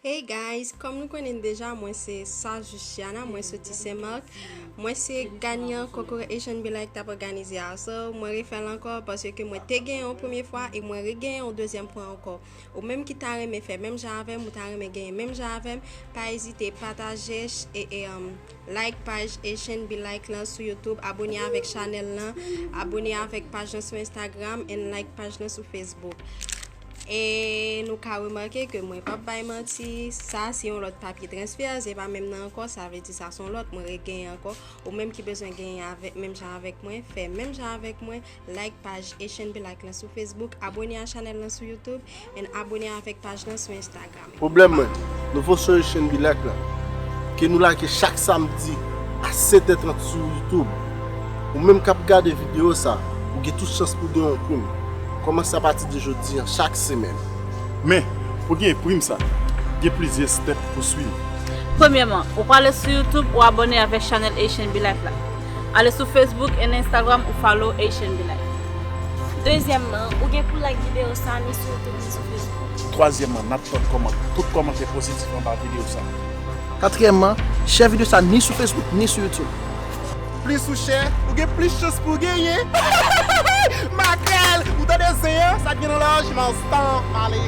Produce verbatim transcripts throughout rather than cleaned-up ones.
Hey guys, kòm nou konnen deja, mwen se Sajou Chiana, mwen soti Senmak. Mwen se ganyan konkou Asian Be Like t ap òganize a. So, mwen refè l ankò paske mwen te genyen yon premye fwa e mwen regenyen yon dezyèm fwa ankò. Ou menm ki ta renmen fè menm jan avè m, ou ta renmen genyen menm jan avè m, pa ezite pataje ch- e, e, um, like paj Asian Be Like lan sou YouTube, abone avèk chanèl lan, abone avèk paj lan sou Instagram, and like paj lan sou Facebook. E nou ka remake ke mwen p ap bay manti, sa se yon lòt papye transfè, se pa menm nan ankò, sa vle di sa se yon lòt, mwen regenyen ankò. Ou menm ki bezwen genyen avèk, menm jan avèk mwen, fè menm jan avèk mwen, like paj Asian Be Like lan sou Facebook, abone a chanèl lan sou YouTube, and abone avèk paj lan sou Instagram. Pwoblèm mwen, nouvo show Asian Be Like lan, ke nou lage chak samdi a sèt è trant sou YouTube. Ou menm k ap gade videyo sa, ou gen tout chans pou w gen yon prim. Kòmanse apati de jodi an, chak semèn. Men, pou w gen prim sa, gen plizyè step pou swiv. Premyèman, ou prale sou YouTube, ou abone avèk chanèl Asian Be Like la. Ale sou Facebook and Instagram, ou follow Asian Be Like. Dezyèmman, ou gen pou like videyo sa ni sou YouTube ni sou Facebook. Twazyèmman, n ap tann kòman, tout kòmantè pozitif anba videyo sa. Katriyèmman, share videyo sa ni sou Facebook ni sou YouTube. Plis ou share, ou gen plis chans pou w genyen. Makrèl, ou tande zen an, sa k gen nan lòj, men stan, male.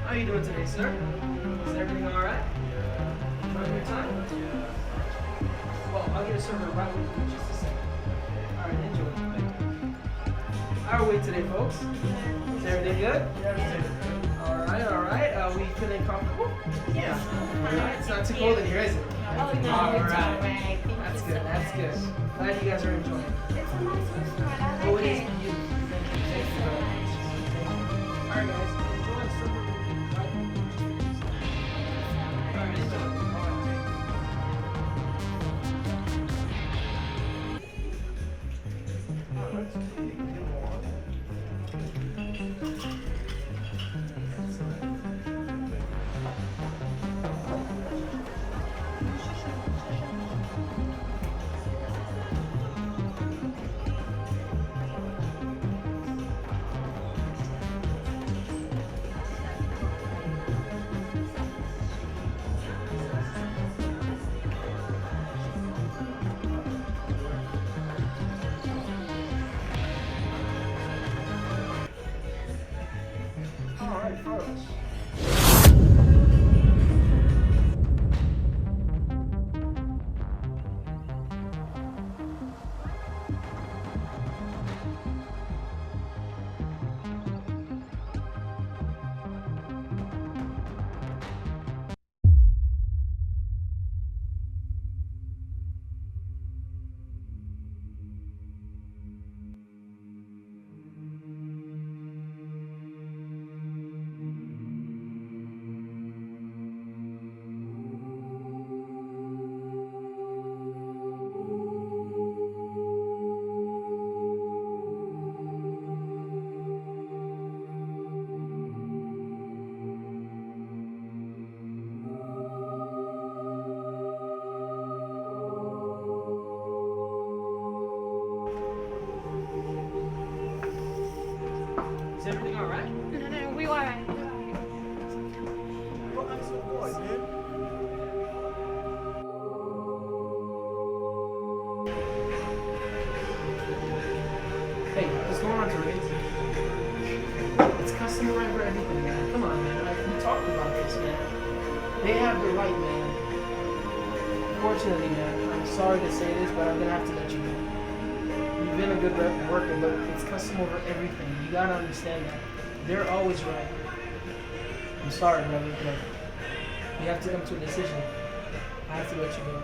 How you doing today, sir? Is everything all right? Enjoying your time? Well, I'll get a server right with you in just a second. All right, enjoy. How are we today, folks? Is everything good? All right, all right. Uh, we feeling comfortable? Yeah. All right. It's not too cold in here, is it? Oh, no, it's all right. Thank you so much. That's good. That's good. Glad you guys are enjoying it. It's a nice restaurant. I like it. Oh, it is beautiful. Thank you. Thank you very much. Thank you. All right, guys. Enjoy the supper. All right, enjoy. All right, thank you. All right, folks. Everything all right? No, no, no, we alright. We alright. Yo, I'm so bored, man. Hey, what's going on, Tariq? It's customary for everything, man. Come on, man. Like, we talked about this, man. They have the right, man. Unfortunately, man, I'm sorry to say this, but I'm gonna have to let you go. You've been a good rep- worker, but it's custom over everything. You gotta understand that. They're always right. I'm sorry, brother, but we have to come to a decision. I have to let you go.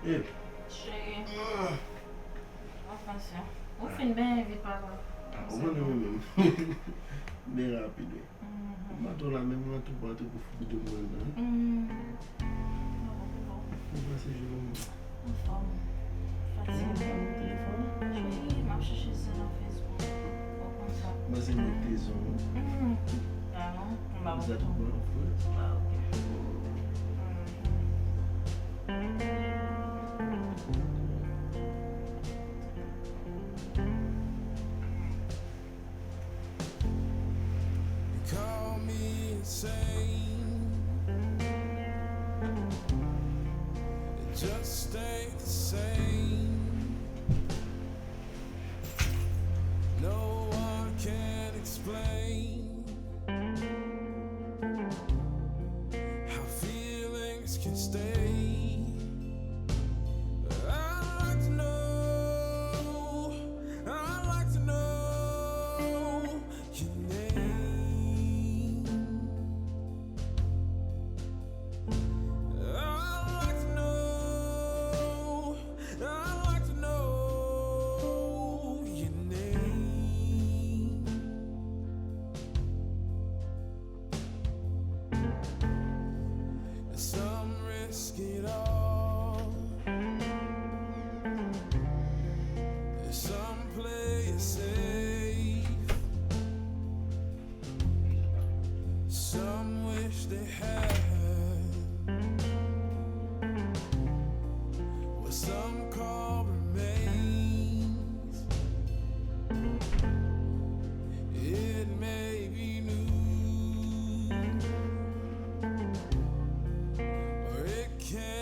Ep. Cheri. An franse. Ou fin byen vit papa. Ou konnen mwen menm. Byen rapid wi. Maton la menm nan tou pa tou pou foubi de mwen nan. Ou pase jounen. Anfòm. Fatige. Wi, m ap chèche zen nan Facebook. Ou konn sa. Mwen se mwen te zon. Hmm. Ah non, m pa konn. Zat bon. Ah, ok. Call me insane. It just ain't the same. No one can explain how feelings can stay. I'd like to know, I'd like to know your name. I'd like to know, I'd like to know your name. Some risk it all. Some play it safe. Some wish they had what some call remains. It may be new, or it can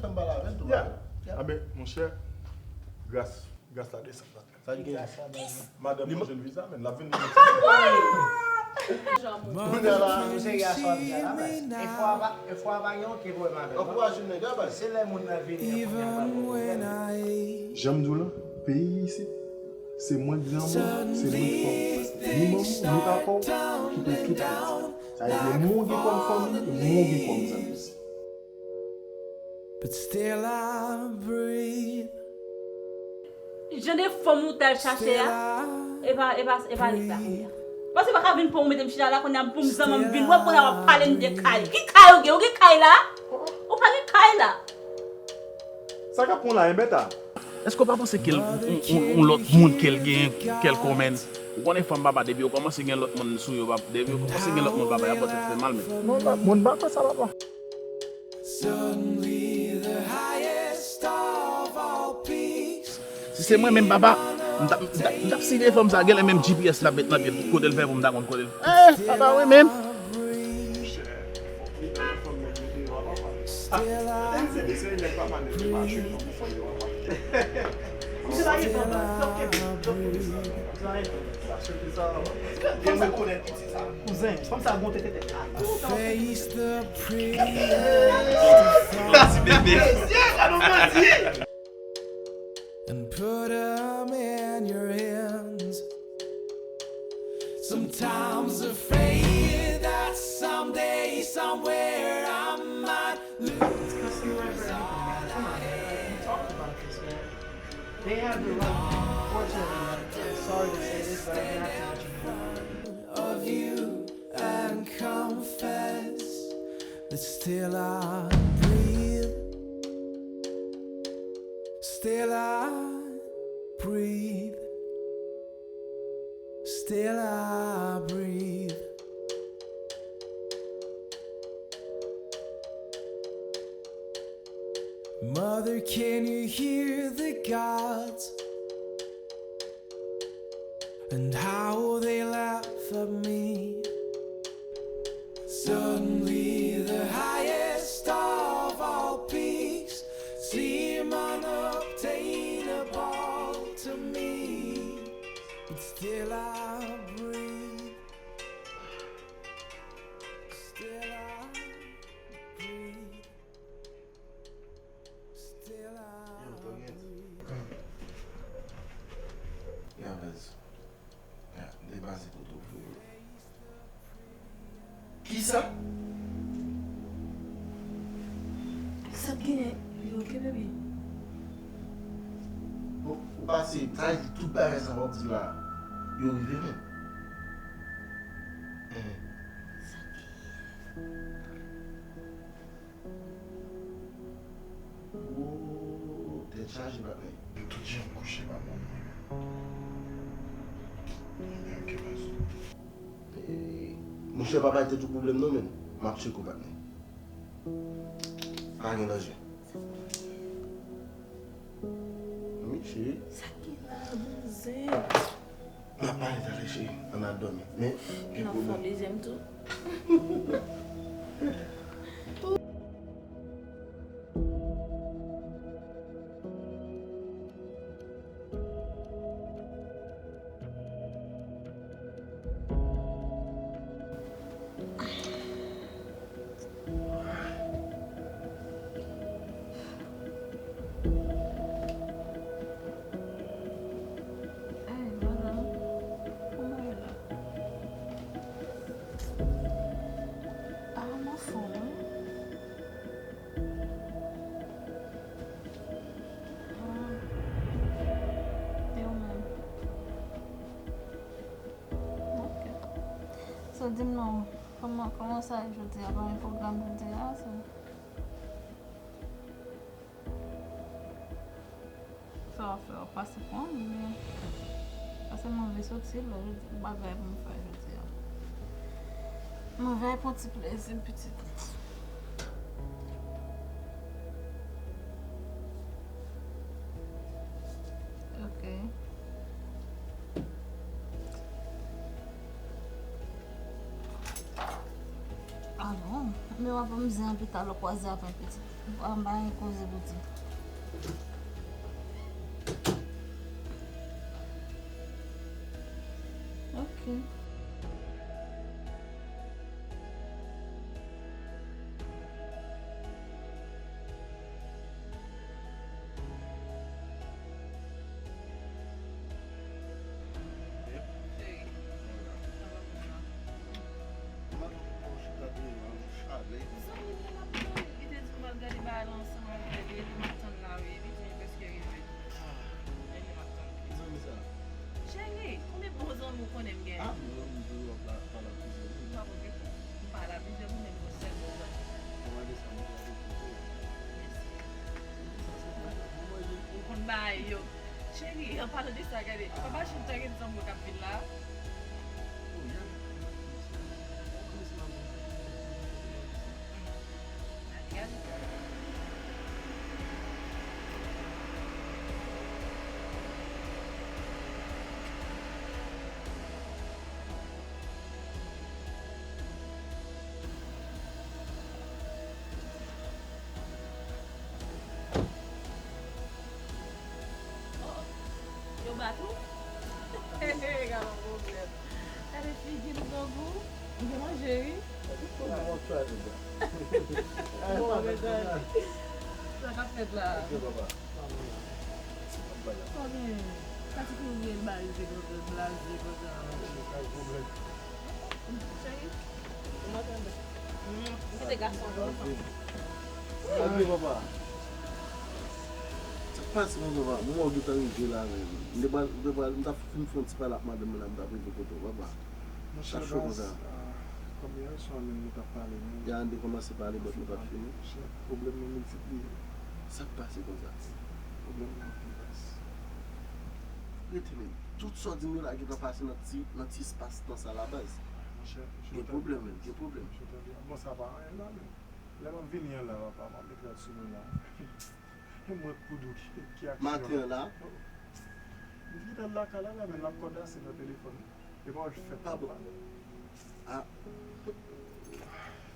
Fè m pale avè l tou. Yeah. Anben, monchè, gras, gras la desann. Sa k gen? Madanm mwen jwenn viza, men l ap vin. Kounye a la, se gason ap di a la, baz. E fwa pa, e fwa pa gen okenn pwoblèm avè l. Ankouraje nèg la, baz. Se lè moun nan vini an kounye a pa gen pwoblèm. Jan m di w lan, peyi isit, se mwen k granmoun, se mwen k fanm. Ni manman w, ni papa w, ki pou tout piti. Sa vle di, mwen w gen kòm fanmi, mwen w gen kòm zanmi osi. But still I breathe. Jan de fanm ou t al chache a, e pa, e pa, e pa li sa. Paske w pa ka vin pran w mete m chita la kounye a pou m zanmi m vin wè kounye a w ap pale m de kay. Ki kay ou gen? Ou gen kay la? Ou pa gen kay la. Sa k ap pran w la, en bèta? Èske w pa panse ke l, yon, yon, yon lòt moun ke l gen, kèlkonmen? Ou konnen fanm papa, depi yo kòmanse gen lòt moun sou yo, pap-, depi yo kòmanse gen lòt moun papa, y ap wè tèt fè mal, men. Non, pa, moun pa fè sa, papa. Suddenly the highest of all peaks. Si se mwen menm, papa, m t ap, m t ap, m t ap sive fanm sa, genlè menm G P S l ap met nan pye l, kote l fè pou m ta konn kote l. Eh, papa, wi menm. Still I breathe. Misye pa gen fanm, l ap kenbe, l ap kenbe. Kouzen, fanm sa gon tete tete. I face the prayers to fall. Mèsi, bebe. And put 'em in your hands. Sometimes afraid that someday, somewhere I might lose all I have. They have the right. Unfortunately, I'm sorry to say this, but I'm gonna have to let you know. Of you and confess that still I breathe. Still I breathe. Still I breathe. Mother, can you hear the gods? And how they laugh at me. Suddenly, the highest of all peaks seem unobtainable to me. But still I breathe. Still I breathe. Still I breathe. Ya, baz. Ya, debaze kote w vle yo. Kisa? Sa k genyen? Li oke, baby? Bon, ou pase, sa vle di tout bagay sa w ap di la, yo rive menm. Enhen. Sa k genyen? Woo, tèt chaje, patnè. Tout jan m kouche pa bon mwen menm. Mwen menm ke pa sou. Eh, monchè, pa bay tèt ou pwoblèm non, menn. M ap tcheke w, patnè. Pa gen danje. Wi, cheri. Sa k gen la, bouzen? N ap pale talè, cheri. Ann al dòmi. Men, gen pwoblèm. N ap fè dezyèm tou. Ey, madanm, kòman w ye la? Ah, m anfòm, wi. Ah. E ou menm? Ok. So, di m non, kòman, kòman sa ye jodi a? Pa gen pwogram jodi a, so? Sa w ap fè, w ap pase pran m, oubyen? Paske m anvi soti, lè jodi, bagay pou m fè jodi a. M anvi al pran ti plezi m, pitit. Ok. Ah bon? Men w ap ban m zen an pita lè w kwaze avè m pitit. Ou pa gen koze pou di. Ok. Cheri, sa va pou mwen? Kòman w chita dèyè an chalè? Zanmi m nan m ap tann, li te di m al gade bagay la ansanm avè li, epi m ap tann la wi, epi m prèske rive. Ah. Epi m ap tann. Ki zanmi sa? Cheri, konbyen bon zanmi w konnen m gen? Ah, m zanmi m toujou ap la, pale ak plizyè moun. M pa konn gen, m pale ak plizyè moun, men m gon sèl bon zanmi. Kòman de sa, m pale ak ou? Mèsi. Sa se bagay la. Ou konn bagay yo. Cheri, an palan de sa, gade, papa Chin ta gen zanmi w k ap vin la. Oh, yeah. Oh, yo bat ou? Gade pwoblèm. Gade figi nou grangou. M gen manje, wi. Kòman w travèse la? Bon, medam. Sa k ap fèt la? Ok, papa. Kòman? Sa ti kouri blaze konsa, blaze konsa. Cheri, ou mwen tande. Ou kite gason an. Adieu, papa. Sa k pase konsa, papa? Mwen wè w gentan rive la, men. M te pral, m te pral, m t ap fin fè yon ti pale ak madanm mwen la, m t ap rive kote w, papa. Sa k cho konsa? Kòm yè swa menm nou t ap pale, men. Yè a n te kòmanse pale, but nou pa t fini. Monchè, pwoblèm nou miltipliye. Sa k pase konsa? Pwoblèm nou anpil, baz. Rete menm. Tout sa w di m yo la gentan pase nan ti, nan ti espas tan sa la, baz. Monchè, gen pwoblèm menm, gen pwoblèm. Bon, sa pa anyen la menm. Lè m ap vini an la, papa, m ap met rad sou mwen la. E mwen k pou di w ki, ki aksyon. Maten an la? M gentan lakay la, la, men l ap kòdase nan telefòn. E pa wè l fèt pa bon. Ah.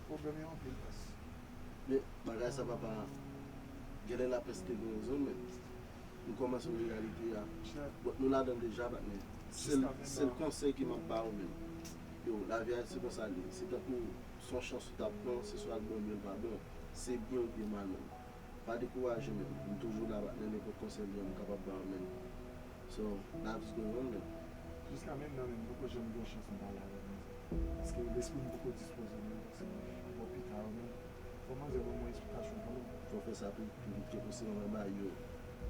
Pwoblèm yo anpil, baz. Men, bagay sa, papa, genlè lapès te gen rezon, men. Nou kòmanse wè reyalite a. Bon, nou ladan l deja, patnè. Sèl, sèl konsèy ke m ap ba ou menm. Yo, lavi a se konsa l ye. Se tankou se yon chans ou t ap pran, se swa l bon oubyen l pa bon. Se byen oubyen mal menm. Pa dekouraje menm. M toujou la, patnè, nenpòt konsèy m kapab ba ou menm. So, life is going on menm. Jiska menm nan menm, m poko janm gen yon chans m pale avèk manzè. Paske lespri m poko dispoze menm, paske bon, pita yo menm. Fò manzè ban mwen esplikasyon kanmenm. Fò fè sa pi, pi vit ke posib, anvan ba yo.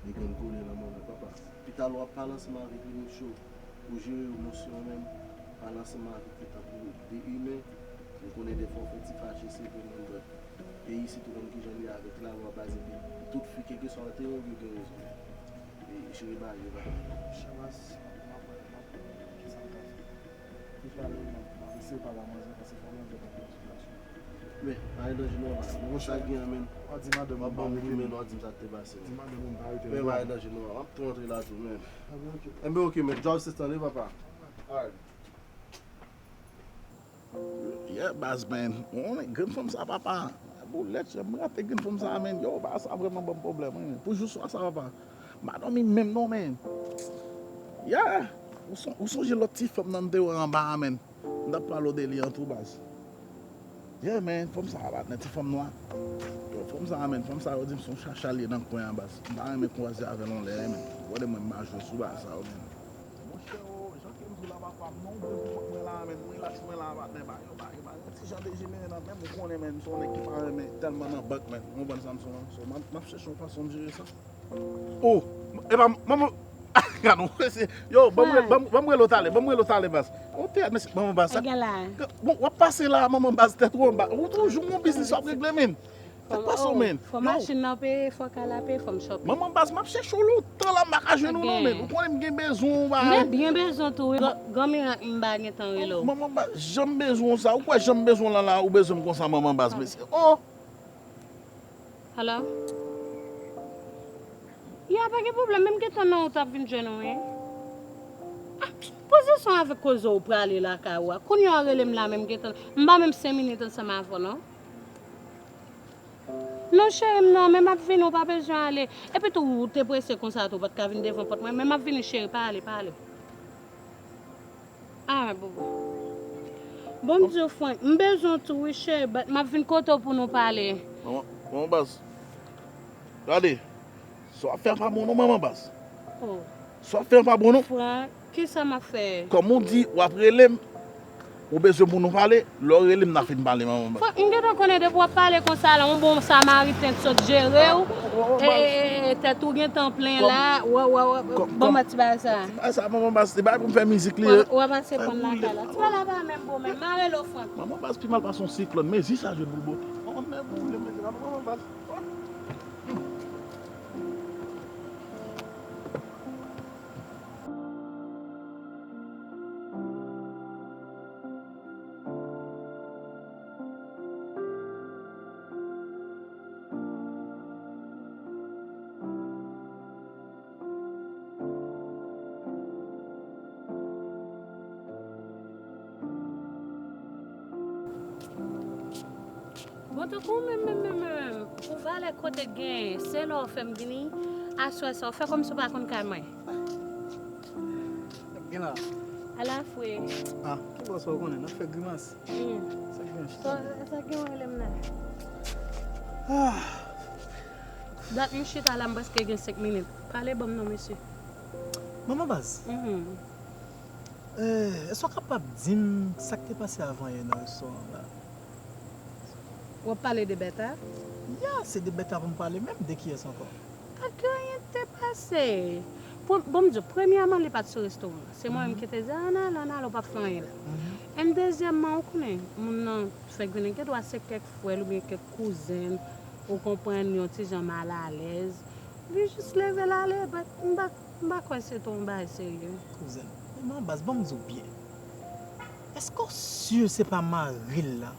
Li gen kole nan moman, papa. Pita lè w ap pale ansanm avèk li, Micho, pou jere emosyon w menm, pale ansanm avèk li tankou de imen. M konnen defwa w fè ti fache, se vre, men, but peyi isit ou konn kijan li avèk lalwa, baz, epi tout fi, kèlkeswa w te ye, yo gen rezon. E jere bagay yo, papa. Chè baz, m ap wè, m ap wè kisa m ka fè. Pi talè, m ap, m ap eseye pale a manzè, paske fò manzè ban m konsilyasyon. Men, pa gen danje non, papa. Bon, sa gen an, men. W ap di madanm ou m pa rete. W ap ban m kou men, w ap di m sa k te pase, men. Di madanm ou m pa rete. Men, pa gen danje non, papa. M ap tou rantre la tou, men. Enben, oke, men. Job se tande, papa. Alright. Yeah, baz, man. Ou konnen grenn fanm sa, papa. Boulèt, jan m rate grenn fanm sa, man. Yo, bagay sa vrèman ban m pwoblèm, wi, man. Pou jou swa sa, papa. M pa dòmi menm non, man. Yeah. Ou son-, ou sonje lòt ti fanm nan m te wè anba a, man. M t ap pale w de li an tou, baz. Yeah, man, fanm sa a, patnè, ti fanm nwa. Yo, fanm sa a, man, fanm sa a, yo di m se yon chacha l ye nan kwen an, baz. M ta renmen kwaze avè l yon lè, man. Ou konnen mwen, m pa jwe sou bagay sa yo, man. Monchè, o, jan ke m di w la, papa, m nan yon bon moman mwen la, man, m rilaks mwen la, patnè, ba yo, ba yo, ba yo. Ti jan dejenere nan menm, ou konnen, man, m se yon nèg ki pa renmen tèlman nan bank, man. Ou konprann sa m di w lan? So, m ap, m ap chèche yon fason m jere sa. Oh, epa, manman, gad on, mesye. Yo, ban m rele, ban m, ban m rele w talè, ban m rele w talè, baz. On teyat, mesye, manman baz. Sa gen la? Bon, w ap pase la, manman baz, tèt ou anba. Ou toujou gon biznis w ap regle, men. Sa k pase w, men? Fò machin nan peye, fò kay la peye, fò m shopping. Manman baz, m ap chèche w lontan la, m pa ka jwenn ou non, men. Ou konnen m gen bezwen w, ba. M gen byen bezwen tou, wi. Gran, gran mirak, m pa gen tan rele w. Manman baz, jan m bezwen w sa. Ou kwè jan m bezwen w lan la, ou bezwen m konsa, manman baz, mesye. Oh! Hello? Ya, pa gen pwoblèm, men m gentan nan wout ap vin jwenn ou, wi. Ah, pozisyon avèk koze w prale lakay ou a. Kounye a w rele m la, men m gentan, m pa menm senk minit ansanm avè w, non. Non, cheri m, non, men m ap vini, ou pa bezwen ale. Epi tou, ou te prese konsa tou, ou pa t ka vin devan pòt mwen. Men m ap vini, cheri, pa ale, pa ale. Ah, bobo. Bon, m di w, Frank, m bezwen w tou, wi, cheri, but m ap vin kote w pou nou pale. Manman, manman baz. Gade, sa w ap fè a pa bon, non, manman baz. Oh. Sa w ap fè a pa bon, non. Frank, kisa m ap fè? Kòm ou di, w ap rele m, ou bezwen pou nou pale, lè w rele m, n a fin pale, manman baz. Frank, m gentan konnen depi w ap pale konsa la, yon bon Samariten t sot jere w. E, e, e, e, tèt ou gentan plen la. Wè, wè, wè, bon, mwen ti bagay sa. Ti bagay sa, manman baz, se bagay pou m fè mizik li ye. W ap pase pran lakay la. Ti bagay la pa menm bon, men mare lo, Frank. Manman baz pi mal pase yon siklòn, men zi sa jwe boul bote. Manman mè boule, men la, manman baz. Bon, tankou ou menm, menm, menm, menm, pou valè kote k genyen, se lè w fè m vini, aswè sa, w fè kòmsi w pa konn kay mwen. Gen la. Ala fre. Ah, ki bò sa w konnen, n ap fè grimas. Hmm. Sa k gen chita? Sa, sa gen w rele m la? Ah. Dat m chita la, m prèske gen senk minit. Pale ban m non, mesye. Manman baz. Mhm. Eh, èske w kapab di m sa k te pase avan yè nan restoran an la? W ap pale de Bèta? Ya, se de Bèta pou m pale, menm de kiyès ankò? Pa gen anyen k te pase. Pou, bon, m di w, premyèman, li pa t sou restoran an. Se mwen menm ki te di, ann ale, ann ale, w p ap fè anyen la. Mhm. And dezyèmman, ou konnen, moun nan fèk vin, gen dwa se kèk frè l oubyen kèk kouzen l, ou konprann, yon ti jan malalèz. Li jis leve l ale, but m pa, m pa kwè se te yon bagay serye. Kouzen. Men manman baz, ban m di w byen. Èske w si se pa mari l la?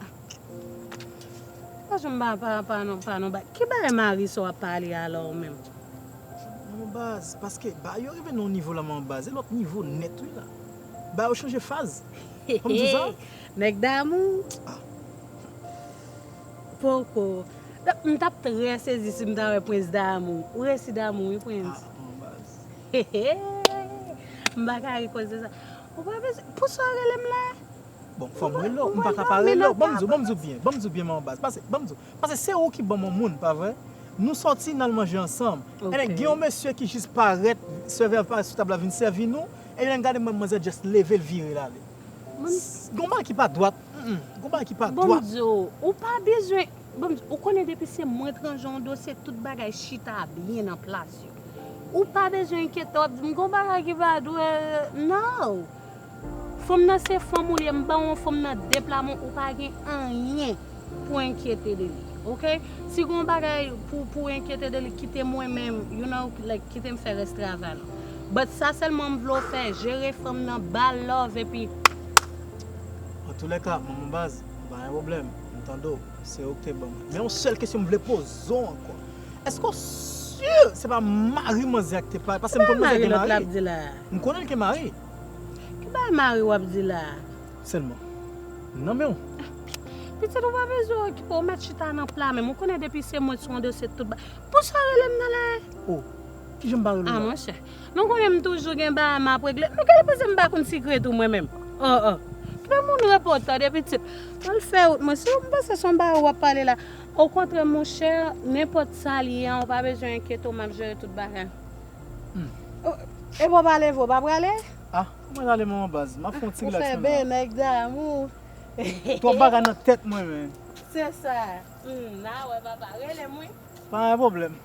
Pa janm pa, pa, pa non, pa non, ba, ki bagay mari sa w ap pale a la ou menm? Manman baz, paske ba yo rive nan yon nivo la, manman baz, e lòt nivo nèt wi la. Ba yo chanje faz. Kòm di sa? Nèg damou. Ah. Poko. Donk, m t ap trè sezi si m ta wè Prince damou. Ou resi damou, wi, Prince. Ah, manman baz. M pa ka ri koze sa. Ou pa bezwen, pou sa w rele m la? Bon, fò m rele w, m pa ka pa rele w. Ban m di w, ban m di w byen, ban m di w byen, manman baz. Pase, ban m di w, pase se ou ki ban m yon moun, pa vre? Nou sòti, n al manje ansanm. Ok. Ebyen, gen yon mesye ki jis parèt, sèvè a parèt sou tab la vin sèvi nou. Ebyen, lè n gade, m wè manzè just leve l vire l ale. Gon bagay ki pa dwat. Mm, mm. Gon bagay ki pa dwat. Ban m di w, ou pa bezwen, ban m di w, ou konnen depi se mwen t ranje yon dosye, tout bagay chita byen nan plas yo. Ou pa bezwen enkyete w ap di m gon bagay ki pa dwat. No. Fanm nan se fanm ou l ye, m ba w yon fanm nan de pla men ou pa gen anyen pou enkyete de li, oke? Si gen yon bagay pou, pou enkyete de li, kite mwen menm, you know, like, kite m fè rès travay la. But sa sèlman m vle w fè, jere fanm nan, ba l love, epi. Antoulèka, manman baz, pa gen pwoblèm, m tande w, se ou k te ban m. Men yon sèl kesyon m vle poze w ankò. Èske w si se pa mari manzè a k te pale? Pase m konn manzè gen mari. M konnen l gen mari. Ki bagay mari w ap di la? Sèlman. Nan men w. Pitit, ou pa bezwen okipe w, mèt chita nan pla menm. Ou konnen depi se mwen sou yon dosye tout ba. Pou sa w rele m nan la? Oh, kijan m pa rele w la? Ah, monchè. Nou konnen m toujou gen bagay m ap regle. Nou gade panse m pa konn sikrè tou mwen menm. Oh, oh. Kite moun repo tande pitit. Al fè wout mwen. Si w panse se yon bagay w ap pale la. Okontrè, monchè, nenpòt sa l ye a, ou pa bezwen enkyete w, m ap jere tout bagay. Hmm. Oh, e w pa leve, w pa prale? Ah, mwen prale manman baz. M ap fè yon ti relax menm la. Ou fè byen, nèg damou. Twòp bagay nan tèt mwen, men. Se sa. Hmm, n a wè, papa. Rele m, wi. Pa gen pwoblèm.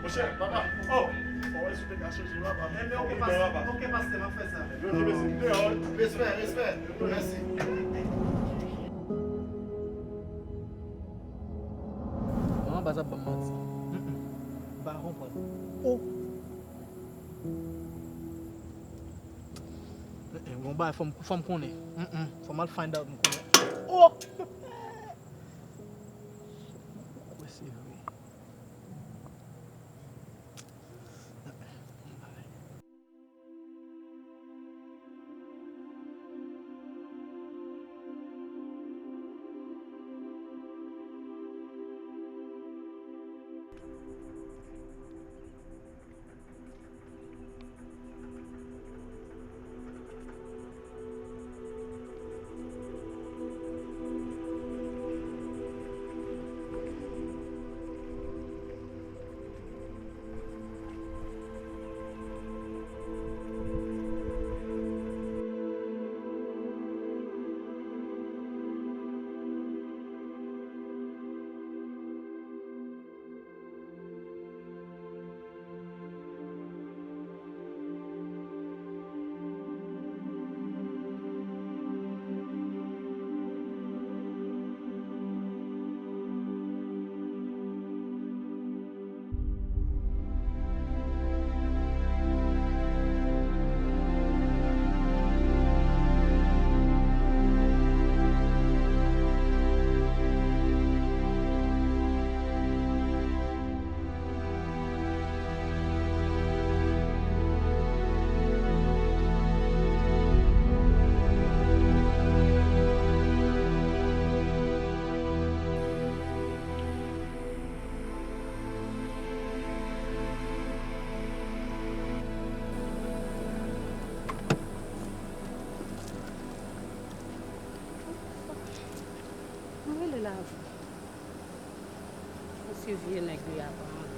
Monchè, papa. Oh! Fò wè si w te ka chanje, papa. Enben, oke, pastè, oke, pastè, m ap fè sa. Respè, respè. Mèsi. Manman baz ap ban m manti. Mm, mm. M pa konprann. Oh! Mm, mm, gon bagay fò m, fò m konnen. Mm, mm. Fò m al find out m konnen. Oh! Se vre. Mwen rele lavi. Mwen se vye nèg li a pa anvi.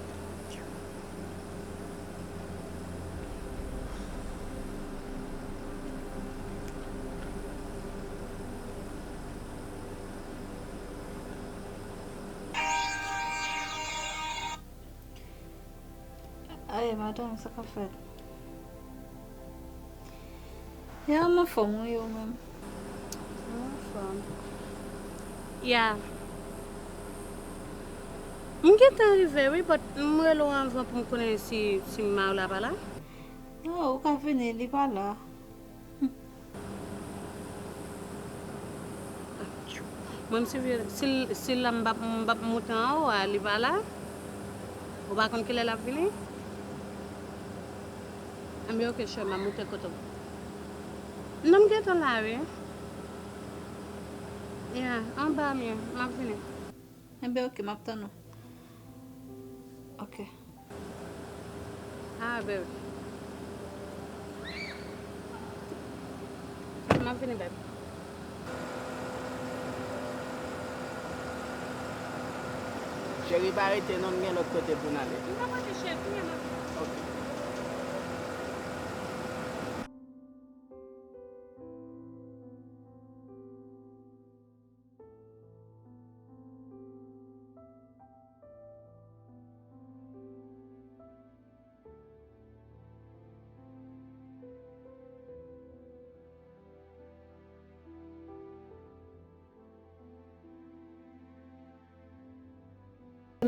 Ay, madanm, sa k ap fèt? Ya, m anfòm, wi, ou menm? M anfòm. Ya. M gentan rive, wi, but m rele w anvan pou m konnen si, si mari w la pa la. Non, ou ka vini, li pa la. Mwen, m si, si, si l la, m p ap, m p ap moute anwo a, li pa la. Ou pa konn kilè l ap vini? Enben, oke, chè, m ap moute kote w. Non, m gentan la, wi. Ya, anba m ye, m ap vini. Enben, oke, m ap tann ou. Oke. Ah, baby. M ap vini, baby. Cheri, pa rete non, n gen lòt kote pou n ale. M p ap rete, cheri, kounye a m ap vini. Oke.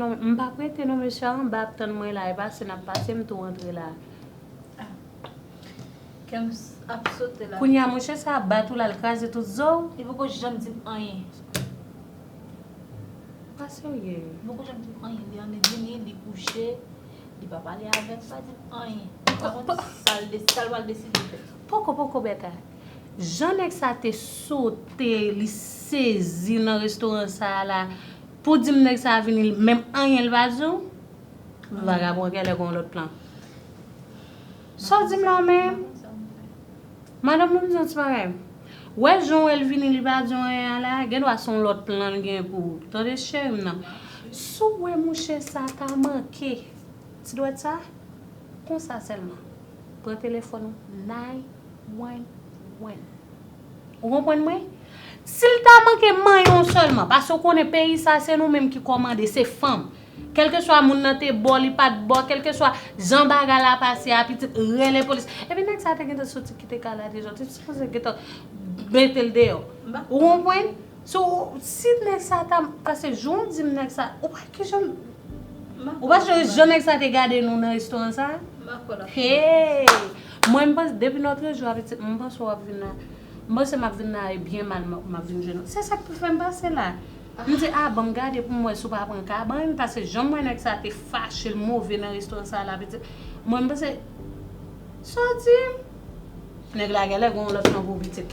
Non, m p ap rete non, mesye a anba ap tann mwen la, e pase n ap pase, m tou rantre la. Ah. Kè m s-, ap sote la. Kounye a, mouche sa ap bat ou la, l kraze tout zo w. Li poko janm di m anyen. Pa serye. Li poko janm di m anyen. Li annik vini, li kouche, li pa pale avè m, pa di m anyen. Pa konn sa l de-, sa l pral deside fè. Poko, poko, Bèta. Jan nèg sa te sote, li sezi nan restoran sa a la, pou di m nèg sa a vini, menm anyen l pa di w? Vagabon genlè gen yon lòt plan. Sa w di m la menm? Madanm, nou bezwen ti bagay. Wè jan w wè l vini, li pa di w anyen an la, gendwa se yon lòt plan l gen pou ou. Tande cheri m nan. Si w wè mouche sa ta manke, ti dwèt sa, konsa sèlman. Pran telefòn ou, nine one one. Ou konprann mwen? Si l ta manke manyen w sèlman, paske w konnen peyi sa se nou menm ki kòmande, se fanm. Kèlkeswa moun nan te bo, li pa t bo, kèlkeswa jan bagay la pase a, pitit rele polis. Epi nèg sa te gentan soti kite kay la deja, te sipoze gentan mete l deyò. Ou konprann? So, si nèg sa ta, paske jan w di m nèg sa, ou pa kijan, ou pa sonje jan nèg sa te gade nou nan restoran sa? Hey! Mwen, m panse, depi notre jour, pitit, m panse w ap vin la. M panse m ap vin la e byen mal m, m ap vin jwenn ou. Se sa k pou fè m pase la. M di, a, ban m gade pou m wè si w pa pran kabann, paske jan m wè nèg sa te fache, l move nan restoran sa la, pitit. Mwen, m panse, soti. Nèg la genlè gen yon lòt non pou pitit.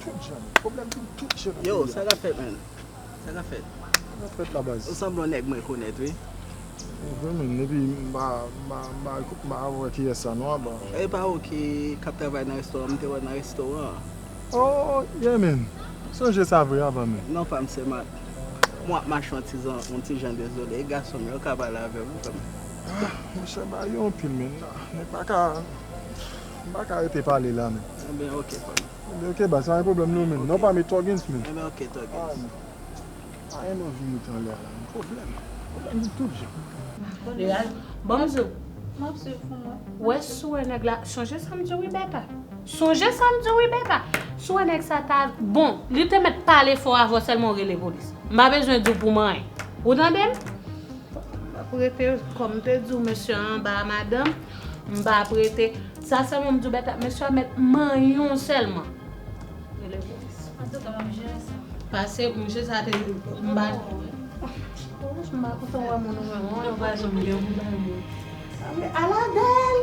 Tout jan, pwoblèm vin tout jan nan peyi a. Yo, sa k ap fèt, man? Sa k ap fèt? Sa k ap fèt la, baz? Ou sanble yon nèg mwen konèt, wi. Mwen menm, depi m pa, m pa, m pa, m pa wè kiyès sa non, apa. E pa ou ki, k ap travay nan restoran, m te wè nan restoran an. Oh, yeah, man. Sonje sa vre avan, man. Non, pa m, se Mat. Mwen ap mache yon ti jan, yon ti jan dezole. E gason m yo ka pale avè m, frè m. Ah, monchè, bagay yo anpil, man. Nèg pa ka, m pa ka rete pale la, man. Ebyen, oke, frè m. Ebyen, oke, baz, pa gen pwoblèm non, man. Non, pa m e Toggins, man. Ebyen, oke, Toggins. Ah, man. Pa gen anvi met anlè a la, man. Pwoblèm. Pwoblèm vin tout jan. Leal, ban m di w. M ap swiv pou mwen. Wè, si w wè nèg la, sonje sa m di w wi, Bèta. Sonje sa m di w wi, Bèta. Si w wè nèg sa ta, bon, li te mèt pale fò avè w sèlman, w rele polis. M pa bezwen di w pou m anyen. Ou tande m? M ap rete, kòm m te di w, mesye a anba a madanm, m p ap rete. Sa sèlman m di w, Bèta, mesye a mèt manyen w sèlman. Rele polis. Antouka, m ap jere sa. Pase, mesye sa te, m pa, oh, m pa kontan wè moun ou menm, non, yo pa janm gen pou bay moun. Ala bèl!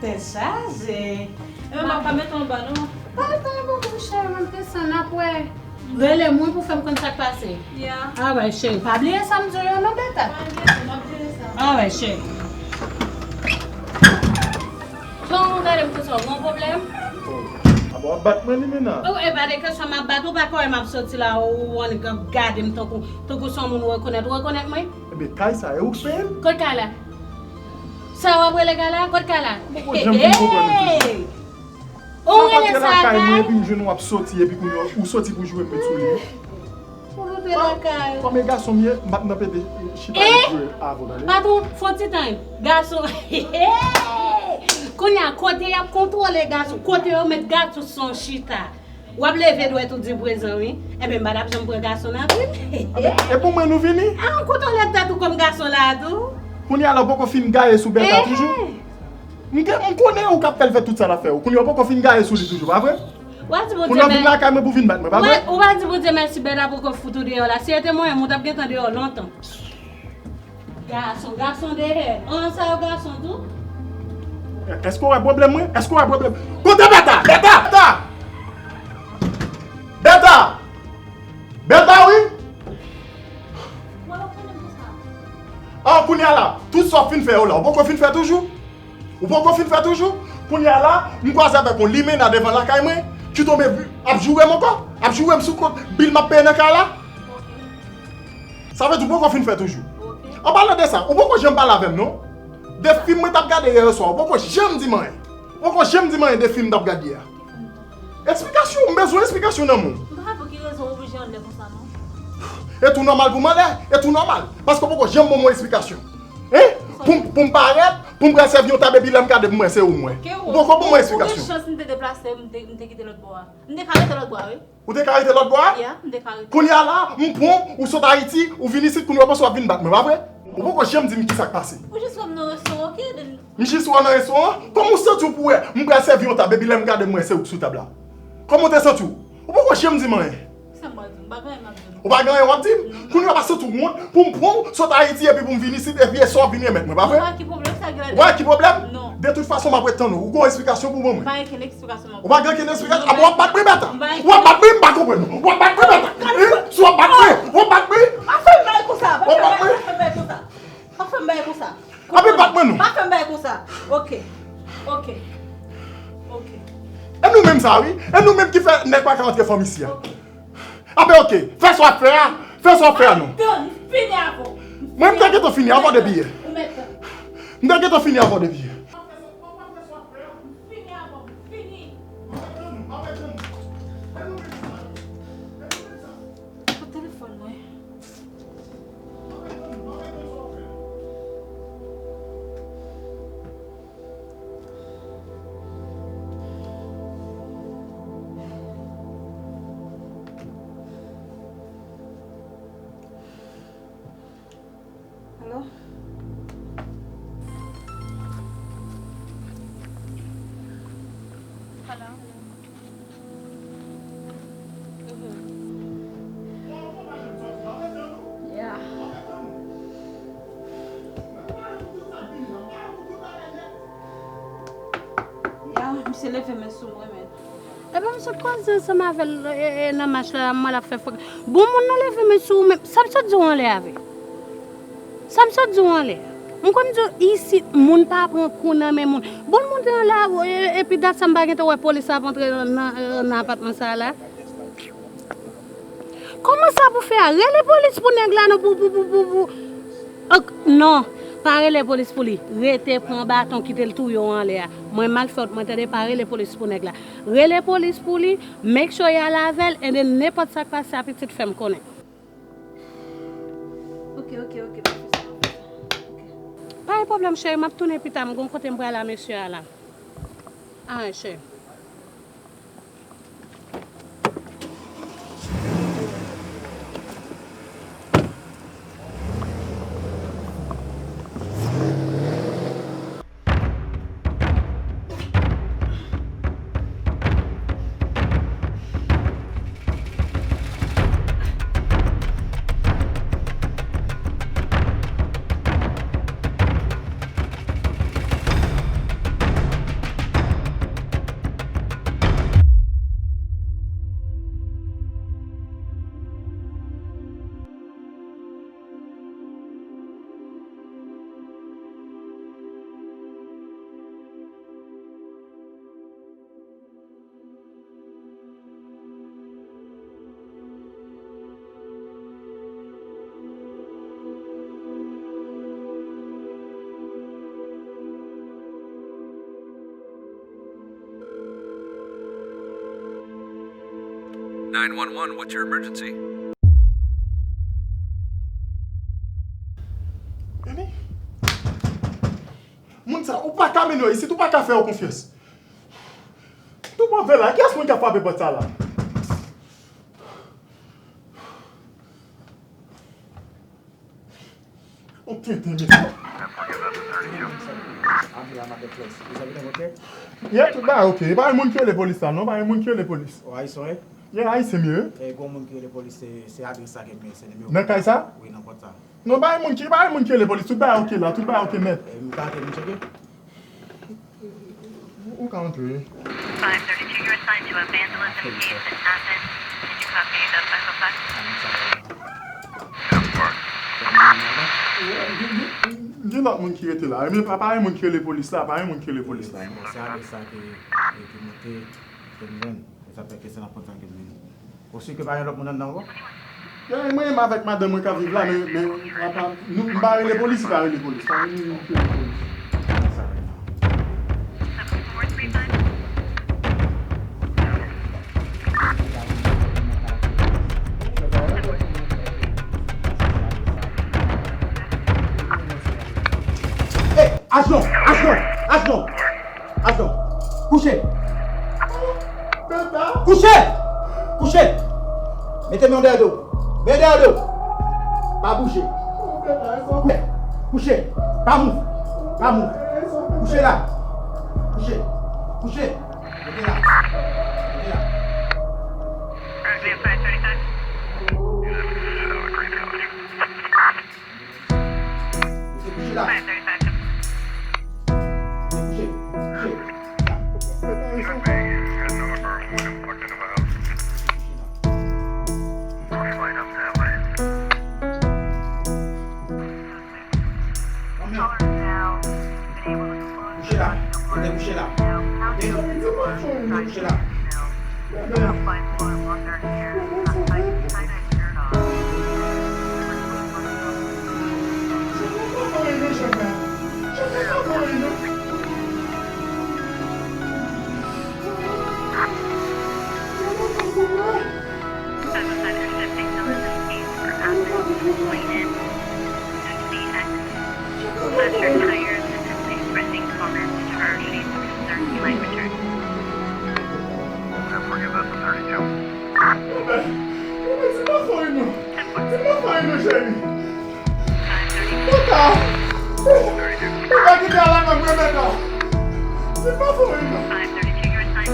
Tèt chaje. E m ap pa mete anba, non. Pa, pa, pa, monchè, mwen te san ap wè. Rele m wi pou fè m konn sa k pase. Ya. Alright, cheri. Pa bliye sa m di w yo non, Bèta. Pa bliye sa, m ap jere sa. Alright, cheri. Jan w gade m konsa, w gen yon pwoblèm? Aba w ap bat mwen, Limena? Oh, e pa de kesyon m ap bat ou, pa kwè m ap soti la, ou, ou annik ap gade m tankou, tankou se yon moun ou rekonèt. Ou rekonèt mwen? Ebyen, kay sa, e ou k peye l? Kot kay la? Sa w ap rele kay la? Kot kay la? Mwen poko janm fin konprann ou toujou. Ou rele sa kay? M ap antre lakay mwen epi m jwenn w ap soti epi kounye a ou soti pou joure m met sou li. Pou nou te lakay. Kòm e gason m ye, m p ap nan pede chita ap joure avè w, tande? Patwon, fon ti tan, gason. Kounye a, kote y ap kontwole gason, kote yo met gason san chita. W ap leve dwèt ou di prezan, wi. Enben, m pa t ap janm pran gason nan tou. E pou mwen nou vini? A, ou kontwole tèt ou kòm gason la tou. Kounye a la, w poko fin gaye sou Bèta toujou? M gen, m konnen ou k ap fè l fè tout sa l ap fè yo. Kounye a w poko fin gaye sou li toujou, pa vre? Kounye a w vin lakay mwen pou vin bat mwen, pa vre? Ou pa di Bondye mèsi, Bèta poko fout ou deyò la. Si se te mwen menm, ou t ap gentan deyò lontan. Gason, gason dehè. An, sa yo gason tou. Èske w wè pwoblèm mwen? Èske w wè pwoblèm? Kote Bèta? Bèta! Bèta! Bèta! Bèta, wi! An, kounye a la, tout sa w fin fè yo la, ou poko fin fè toujou? Ou poko fin fè toujou? Kounye a la, m kwaze avèk yon limena devan lakay mwen, ki tonbe ap joure m ankò, ap joure m sou kont bil m ap peye nan kay la. Sa vle di ou poko fin fè toujou. An palan de sa, ou poko janm pale avè m non. De fim mwen t ap gade yè swa, ou poko janm di m anyen. Ou poko janm di m anyen de fim m t ap gade yè a. Eksplikasyon, m bezwen eksplikasyon nan men w. M pa konn pou ki rezon ou oblije anlè konsa non. E tou nòmal pou m anlè, e tou nòmal. Paske w poko janm ban m yon eksplikasyon. Hein? Pou m, pou m parèt, pou m pral sèvi yon ta baby lè m gade pou m wè se ou m wè. Ou poko ban m yon eksplikasyon. Ou gen chans m te deplase, m te, m te kite lòt bò a. M te ka rete lòt bò a, wi. Ou te ka rete lòt bò a? Yeah, m te ka rete. Kounye a la, m pran w, ou sot Ayiti, ou vin isit, kounye a w panse w ap vin bat mwen, pa vre? Ou poko janm di m kisa k pase. Ou jis wè m nan restoran, oke? M jis wè w nan restoran? Kòman w santi w pou wè m pral sèvi yon tab epi lè m gade m wè se ou k sou tab la? Kòman w te santi w? Ou poko janm di m anyen. Sa m pral di w? M pa gen anyen m ap di w. Ou pa gen anyen w ap di m? Non. Kounye a w pa santi w wont pou m pran w sot Ayiti epi pou m vin isit epi e sa w vin remèt mwen, pa vre? Ou pa wè ki pwoblèm sa gen la? Ou pa wè ki pwoblèm? Non. De tout fason, m ap ret tann ou. Ou gen yon esplikasyon pou ban mwen? M pa gen kenn esplikasyon. Ou pa gen kenn esplikasyon? Apa w ap bat mwen, Bèta? Ou ap bat mwen? M pa konprann. Ou ap bat mwen, Bèta? Hein? Si w ap bat mwen, w ap bat mwen? Pa fè m bagay konsa. W ap bat mwen? Pa fè m bagay konsa. Pa fè m bagay konsa. Apa bat mwen non? Pa fè m bagay konsa. Oke. Oke. Oke. E nou menm sa, wi. E nou menm ki fè nèg pa ka antre fanm isi a. Oke. Apa oke. Fè sa w ap fè a. Fè sa w ap fè a non. Tann, m fini avè w. Mwen, m te gentan fini avè w depi yè. Ou mèt tann. M te gentan fini avè w depi yè. Fini avè w, fini. Kot telefòn mwen? Alo? Hello. Yeah. Ya, misye leve men sou mwen, men. Epi m sot koze ansanm avè l, e, e, nan mach la, m wè l ap fè fòk. Bon, moun nan leve men sou ou, men sa m sot di w anlè a vre. Sa m sot di w anlè a. M konn di w isit, moun pa pran kou nan men moun. Bon, moun te anlè a, e, epi dat sa m pa gentan wè polis ap antre nan, nan, nan apatman sa a la. Kòman sa pou fè a? Rele polis pou nèg la non, pou, pou, pou, pou, pou. Ok, non, pa rele polis pou li. Rete pran baton, kite l touye w anlè a. Mwen mal fè w, mwen tande, pa rele polis pou nèg la. Rele polis pou li, make sure y al avè l, and then nenpòt sa k pase a pitit fè m konnen. Ok, ok, ok, m ap fè sa, m ap fè sa. Ok. Pa gen pwoblèm, cheri, m ap tounen pita, m gon kote m pral a mesye a la. Alright, cheri. Nine one one, what's your emergency? Gade. Moun sa, ou pa ka mennen yo isit, ou pa ka fè yo konfyans. Tou move la, kiyès moun k ap frape pòt sa la? Ou tenten, mesye. Yeah, tout bagay ok. E pa gen moun ki rele polis la, non. Pa gen moun ki rele polis. Oh, Ayisyen, wi? Yeah, Ayisyen m ye, wi. E gon moun ki rele polis, se, se adrès sa ke m ye, se nimewo. Nan kay sa? Wi, nan pòt sa. Non, pa gen moun ki, pa gen moun ki rele polis. Tout bagay ok la, tout bagay ok nèt. E m ka antre vin tcheke? Ou ka antre. Five thirty-two, you're assigned to a vandalism case in Athens. Did you copy the five oh five? Gen, gen, gen lòt moun ki rete la. Men pa, pa gen moun ki rele polis la, pa gen moun ki rele polis la. Bon, se avèk sa ke, ke, ke monte, ke m jwenn. E sa fè ke se nan pòt sa ke m vini. Ou si ke pa gen lòt moun anndan ankò? Ya, mwen menm avèk madanm mwen k ap viv la, men, men, apa, nou, m pa rele polis, li pa rele polis. Pa gen moun ki rele polis. Hey, ajan, ajan, ajan. Ajan, kouche. Kouche! Kouche! Mete men w dèyè do. Men dèyè do. Pa bouje. Kouche. Pa mouv. Pa mouv. Kouche la. Kouche. Kouche. Mete la. Mete la. Kouche la. Kouche, kouche. Kouche la. Kouche la. Kouche la. Flash your tires and display pressing comments to R C for certain light return. Ten forty, that's a thirty-two. Bebe, bebe, se pa fòy non. Se pa fòy non, cheri. Bata! Ou pa kite a la nan mwen, bebe. Se pa fòy non. Five thirty-two, you're assigned